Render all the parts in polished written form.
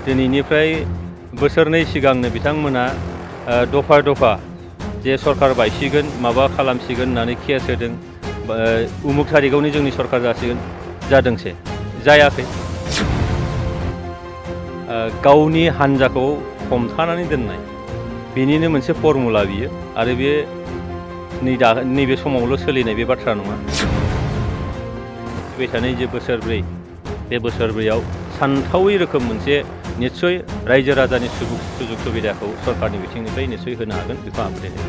दिनैनिफ्राय बोसोरनै सिगांनो बिथांमोना दफा दफा जे सरकार बायसिगोन माबा खालामसिगोन होननानै केस होदों उमुक थारिखआवनो जोंनि सरकार जासिगोन जादोंसे जायाखै गावनि हान्जाखौ हमथानानै दोननाय बेनिनो मोनसे फर्मुला बियो आरो बे नैबे समावल' सोलिनाय बे बाथ्रा नङा फैबाय थानाय जे बोसोरब्रै बे बोसोरब्रैयाव सानथावै रोखोम मोनसे निस्सय रायजो राजानि सुजुग सुबिदाखौ सरकारनि बिथिंनिफ्राय निस्सय होनो हागोन बेखौ आं फोथायदों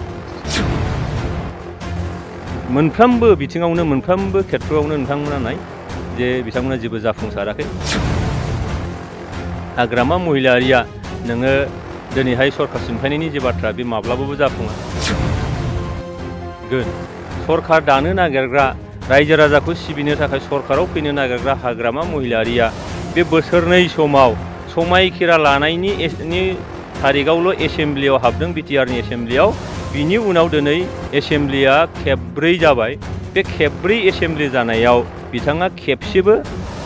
मोनफ्रोमबो बिथिङावनो मोनफ्रोमबो खेथ्रआवनो नोंथांमोना नाय जे बिथांमोना जेबो जाफुंसाराखै हाग्रामा महिलारिया नोङो दिनैहाय सरकार सिमफायनायनि जे बाथ्रा बे माब्लाबाबो जाफुङा सरकार दानो नागिरग्रा रायजो राजाखौ सिबिनो थाखाय सरकाराव फैनो नागिरग्रा हाग्रामा महिलारिया बे बोसोरनै समाव समायखिरा लानायनि थारिखआवल' एसेम्ब्लियाव हाबदों बिटिआरनि एसेम्ब्लियाव बिनि उनाव दिनै एसेम्ब्लिया खेबब्रै जाबाय बे खेबब्रै एसेम्ब्लि जानायाव बिथाङा खेबसेबो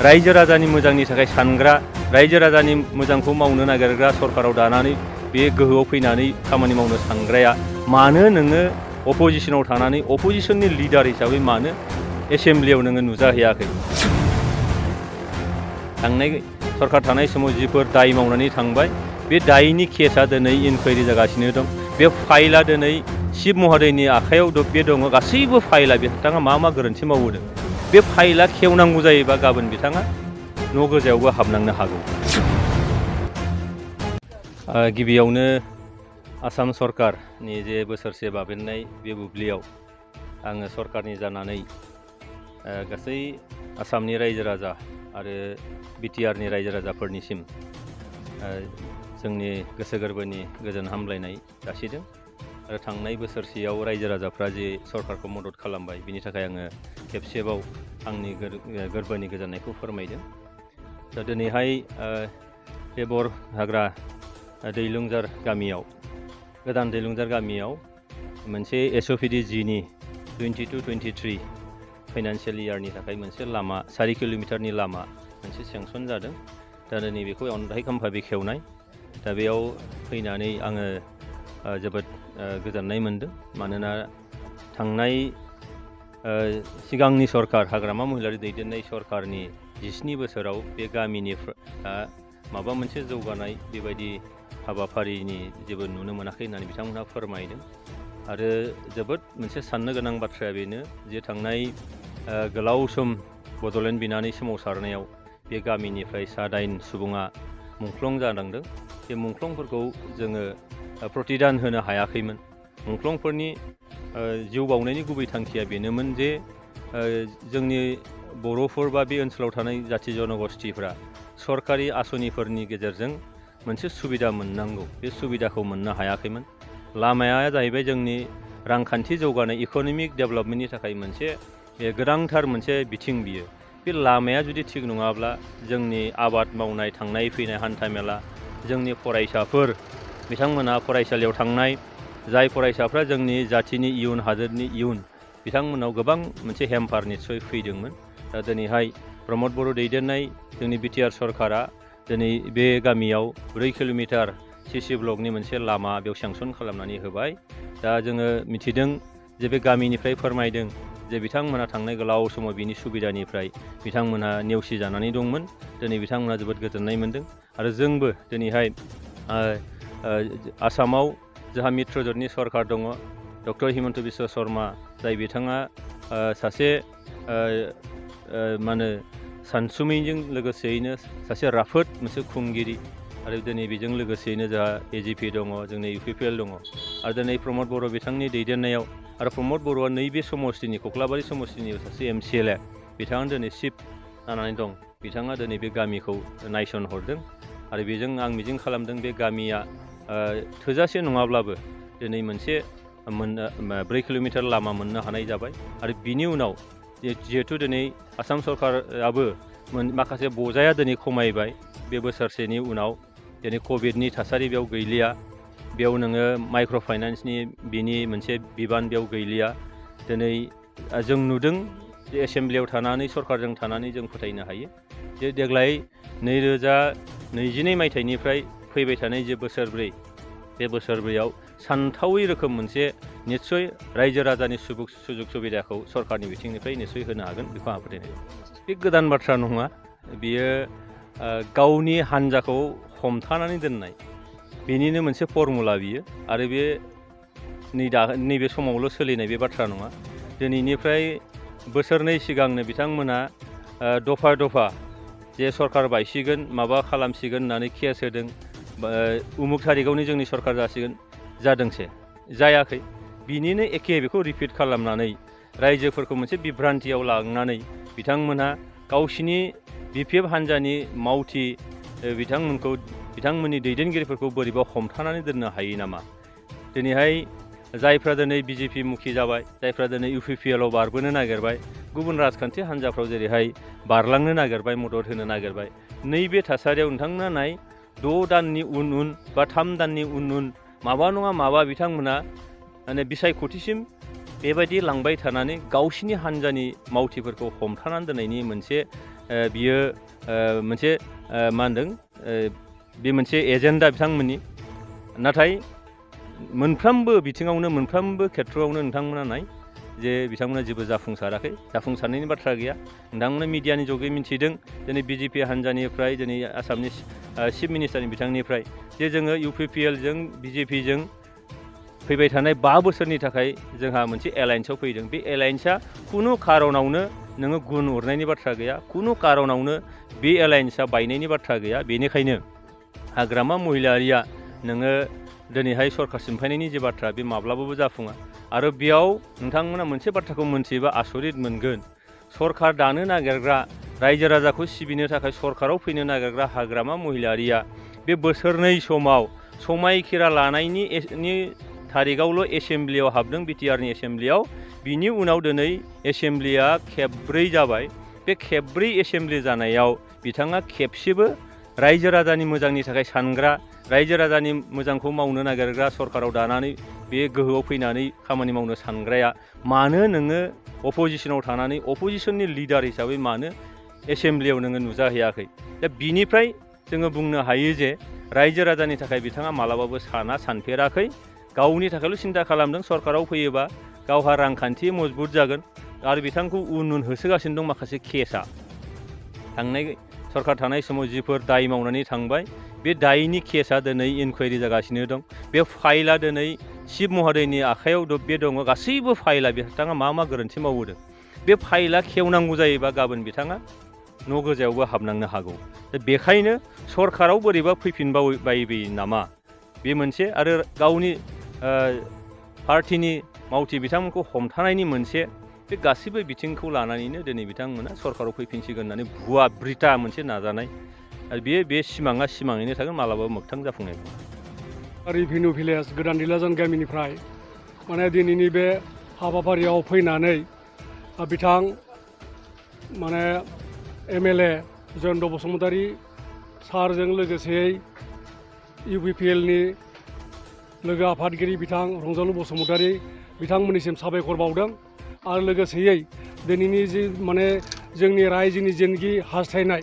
रायजो राजानि मोजांनि थाखाय सानग्रा रायजो राजानि मोजांखौ मावनो नागिरग्रा सरकाराव दानानै बे गोहोआव फैनानै खामानि मावनो सानग्राया मानो नोङो अपोजिसनाव थानानै अपोजिसननि लिडार हिसाबै मानो एसेम्ब्लियाव नोङो नुजाहैयाखै थांनाय सरकार थानाय समाव जिफोर दाय मावनानै थांबाय बे दायनि केसआ दिनै इनकुवायरि जागासिनो दं बे फाइलआ दिनै चिफ महोदयनि आखायाव बे दङ गासैबो फाइलआ बिथाङा मा मा गोरोन्थि मावबोदों बे फाइलआ खेवनांगौ जायोबा गाबोन बिथाङा न' गोजायावबो हाबनांनो हागौ गिबियावनो आसाम सरकारनि जे बोसोरसे बाबेननाय बे बुब्लियाव आङो सरकारनि जानानै गासै आसामनि रायजो राजा आरो बिटिआरनि रायजो राजाफोरनिसिम जोंनि गोसो गोरबोनि गोजोन हामलायनाय जासिदों आरो थांनाय बोसोरसेयाव रायजो राजाफ्रा जे सरकारखौ मदद खालामबाय बिनि थाखाय आङो खेबसेबाव आंनि गोरबोनि गोजोननायखौ फोरमायदों दा दिनैहाय बे बर हाग्रा दैलुंजार गामियाव गोदान दैलुंजार गामियाव मोनसे एसअपिडि जिनि 22-23 फाइनान्सियेल इयारनि थाखाय मोनसे लामा 4 किल'मिटारनि लामा मोनसे सेंसन जादों दा नैबेखौ अन्थाइ खाम्फा बेखेवनाय दा बेयाव फैनानै आङो जोबोद गोजोननाय मोनदों मानोना थांनाय सिगांनि सरकार हाग्रामा महिलारि दैदेननाय सरकारनि 17 बोसोराव बे गामिनि माबा मोनसे जौगानाय बेबायदि हाबाफारिनि जेबो नुनो मोनाखै होननानै बिथांमोनहा फोरमायदों आरो जोबोद मोनसे साननो गोनां बाथ्राया बेनो जे थांनाय गोलाव सम बड'लेण्ड बिनानै सोमावसारनायाव बे गामिनिफ्राय 9 सुबुङा मुंख्लं जानांदों बे मुंख्लंफोरखौ जोङो प्रतिदान होनो हायाखैमोन मुंख्लंफोरनि जिउ बाउनायनि गुबै थांखिया बेनोमोन जे जोंनि बर'फोर बा बे ओनसोलाव थानाय जाथि जनगोष्ठीफ्रा सरकारि आसनिफोरनि गेजेरजों मोनसे सुबिदा मोननांगौ बे सुबिदाखौ मोननो हायाखैमोन लामाया जाहैबाय जोंनि रांखान्थि जौगानाय इक'नमिक डेभेलपमेन्टनि थाखाय मोनसे गोनांथार मोनसे बिथिं बियो बे लामाया जुदि थिग नङाब्ला जोंनि आबाद मावनाय थांनाय फैनाय हान्था मेला जोंनि फरायसाफोर बिथांमोना फरायसालियाव थांनाय जाय फरायसाफ्रा जोंनि जाथिनि इयुन हादोरनि इयुन बिथांमोनाव गोबां मोनसे हेम्पार निस्सय फैदोंमोन दा दिनैहाय प्रमद बर' दैदेननाय जोंनि बिटिआर सरकारा दिनै बे गामियाव 4 किल'मिटार सिसि ब्लकनि मोनसे लामा बेयाव सेंसन खालामनानै होबाय दा जोङो मिथिदों जे बे गामिनिफ्राय फोरमायदों जे बिथांमोना थांनाय गोलाव समाव बिनि सुबिदानिफ्राय बिथांमोना नेवसि जानानै दंमोन दिनै बिथांमोना जोबोद गोजोननाय मोनदों आरो जोंबो दिनैहाय आसामाव जोंहा मित्र जोटनि सरकार दङ डक्टर हिमन्त बिश्व शर्मा जाय बिथाङा सासे मा होनो सानसुमैजों लोगोसेयैनो सासे राफोद मोनसे खुंगिरि आरो दिनै बेजों लोगोसेयैनो जोंहा एजिपि दङ जोंनि इउपिपिएल दङ आरो दिनै प्रमद बर' बिथांनि दैदेननायाव आरो प्रमद बर'आ नैबे समस्तिनि कख्लाबारि समस्तिनि सासे एमसिएलए बिथाङा दिनै चिफ जानानै दं बिथाङा दिनै बे गामिखौ नायसनहरदों आरो बेजों आं मिजिं खालामदों बे गामिया थोजासे नङाब्लाबो दिनै मोनसे 4 किल'मिटार लामा मोननो हानाय जाबाय आरो बिनि उनाव जिहेथु दिनै आसाम सरकाराबो माखासे बजाया दिनै खमायबाय बे बोसोरसेनि उनाव दिनै कभिडनि थासारि बेयाव गैलिया बेयाव नोङो माइक्र' फाइनान्सनि बिनि मोनसे बिबान बेयाव गैलिया दिनै जों नुदों जे एसेम्ब्लियाव थानानै सरकारजों थानानै जों फोथायनो हायो जे देग्लाय 22 मायथाइनिफ्राय फैबाय थानाय जे बोसोरब्रै बे बोसोरब्रैयाव सानथावै रोखोम मोनसे निस्सय रायजो राजानि सुजुग सुबिदाखौ सरकारनि बिथिंनिफ्राय निस्सय होनो हागोन बेखौ आं फोथायनाय दं। बे गोदान बाथ्रा नङा, बियो गावनि हान्जाखौ हमथानानै दोननाय बेनिनो मोनसे फर्मुला बियो, आरो बे नैबे समावल' सोलिनाय बे बाथ्रा नङा। दिनैनिफ्राय बोसोरनै सिगांनो बिथांमोना दफा दफा जे सरकार बायसिगोन माबा खालामसिगोन होननानै केस होदों, उमुक थारिखआवनो जोंनि सरकार जादोंसे जायाखै, बिनिनो एखे बेखौ रिपिट खालामनानै रायजोफोरखौ मोनसे बिभ्रान्तियाव लांनानै बिथांमोनहा गावसिनि BPF हान्जानि मावथि बिथांमोननि दैदेनगिरिफोरखौ बोरैबा हमथानानै दोननो हायो नामा? दिनैहाय जायफ्रा दिनै BJP मुखि जाबाय, जायफ्रा दिनै UPPL आव बारबोनो नागिरबाय, गुबुन राजखान्थि हान्जाफ्राव जेरैहाय बारलांनो नागिरबाय, मदद होनो नागिरबाय, नैबे थासारियाव नोंथांमोना नाय 6 दाननि उन बा 3 दाननि उन माबा नङा माबा बिथांमोना माने बिसायख'थिसिम बेबायदि लांबाय थानानै गावसिनि हान्जानि मावथिफोरखौ हमथानानै दोननायनि मोनसे बियो मोनसे मा होनदों बे मोनसे एजेन्डा बिथांमोननि। नाथाय मोनफ्रोमबो बिथिङावनो मोनफ्रोमबो खेथ्रआवनो नोंथांमोना नाय जे बिथांमोना जेबो जाफुंसाराखै, जाफुंसारनायनि बाथ्रा गैया। नोंथांमोना मिडियानि जगै मिन्थिदों दिनै BJP हान्जानिफ्राय दिनै आसामनि चिफ मिनिस्टारनि बिथांनिफ्राय जे जोङो UPPLजों BJPजों फैबाय थानाय 5 बोसोरनि थाखाय जोंहा मोनसे एलायन्सआव फैदों। बे एलायन्सआ खुनु खारनावनो नोङो गुन अरनायनि बाथ्रा गैया, खुनु खारनावनो बे एलायन्सआ बायनायनि बाथ्रा गैया। बेनिखायनो हाग्रामा महिलारिया नोङो दिनैहाय सरकार सिमफायनायनि जे बाथ्रा बे माब्लाबाबो जाफुङा। आरो बेयाव नोंथांमोना मोनसे बाथ्राखौ मोनथियोबा आसरित मोनगोन, सरकार दानो नागिरग्रा, रायजो राजाखौ सिबिनो थाखाय सरकाराव फैनो नागिरग्रा हाग्रामा महिलारिया बे बोसोरनै समाव समायखिरा लानायनि थारिखआवल' एसेम्ब्लियाव हाबदों, BTRनि एसेम्ब्लियाव। बिनि उनाव दिनै एसेम्ब्लिया खेबब्रै जाबाय। बे खेबब्रै एसेम्ब्लि जानायाव बिथाङा खेबसेबो रायजो राजानि मोजांनि थाखाय सानग्रा, रायजो राजानि मोजांखौ मावनो नागिरग्रा, सरकाराव दानानै बे गोहोआव फैनानै खामानि मावनो सानग्राया मानो नोङो अपोजिसनाव थानानै अपोजिसननि लिडार हिसाबै मानो एसेम्ब्लियाव नोङो नुजाहैयाखै? दा बिनिफ्राय जोङो बुंनो हायो जे रायजो राजानि थाखाय बिथाङा मालाबाबो सानफेराखै, गावनि थाखायल' सिन्था खालामदों। सरकाराव फैयोबा गावहा रांखान्थि मजबुत जागोन, आरो बिथांखौ उन होसोगासिनो दं माखासे केसआ। थांनाय सरकार थानाय समाव जिफोर दाय मावनानै थांबाय, बे दायनि केसआ दिनै इनकुवारि जागासिनो दं। बे फाइलआ दिनै चिफ महोदयनि आखायाव बे दङ, गासैबो फाइलआ बिथाङा मा गोरोन्थि मावबोदों। बे फाइलआ खेवनांगौ जायोबा गाबोन बिथाङा न' गोजायावबो हाबनांनो हागौ। दा बेखायनो सरकाराव बोरैबा फैफिनबायबाय नामा बे मोनसे, आरो गावनि पार्टिनि मावथि बिथांमोनखौ हमथानायनि मोनसे, बे गासैबो बिथिंखौ लानानैनो दिनै बिथांमोना सरकाराव फैफिनसिगोन होननानै भुवा ब्रिटा मोनसे नाजानाय, आरो बे सिमाङा सिमाङैनो थागोन, मालाबाबो मोगथां जाफुंनाय नङा। रिभिनिउ भिलेज गोदान दिलाजन गामिनिफ्राय माने दिनैनि बे हाबाफारियाव फैनानै बिथां माने MLA जयन्त बसुमतारी सारजों लोगोसेयै UPPLनि लोगो आफादगिरि बिथां रंजालु बसुमतारी बिथांमोननिसिम साबायखर बावदों। आरो लोगोसेयै दिनैनि जि माने जोंनि रायजोनि जेनोखि हास्थायनाय,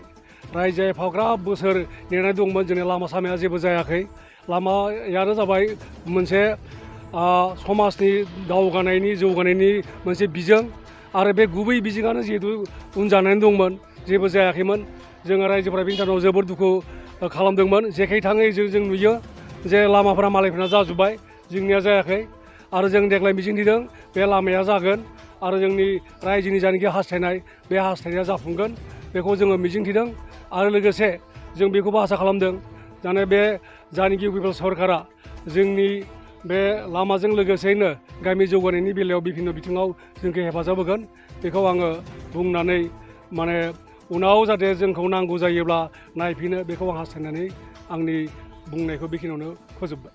रायजोआ एफाग्राब बोसोर नेनाय दंमोन, जोंनि लामा सामाया जेबो जायाखै। लामायानो जाबाय मोनसे समाजनि दावगानायनि जौगानायनि मोनसे बिजों, आरो बे गुबै बिजोङानो जिहेतु उन जानानै दंमोन, जेबो जायाखैमोन। जोङो रायजोफोरा बिनि थाखाय जोबोद दुखु खालामदोंमोन। जेखै थाङै जों नुयो जे लामाफोरा मालायफोरना जाजोब्बाय, जोंनिया जायाखै। आरो जों देग्लाय मिजिंथिदों बे लामाया जागोन, आरो जोंनि रायजोनि जायनाखि हास्थायनाय बे हास्थायनाया जाफुंगोन, बेखौ जोङो मिजिंथिदों। आरो लोगोसे जों बेखौबो आसा खालामदों जाने बे जायनाखि UPPL सरकारा जोंनि बे लामाजों लोगोसेयैनो गामि जौगानायनि बेलायाव बिभिन्न बिथिङाव जोंखौ हेफाजाब होगोन। बेखौ आङो बुंनानै माने उनाव जाहाथे जोंखौ नांगौ जायोब्ला नायफिनो, बेखौ आं हास्थायनानै आंनि बुंनायखौ बेखिनियावनो फोजोबबाय।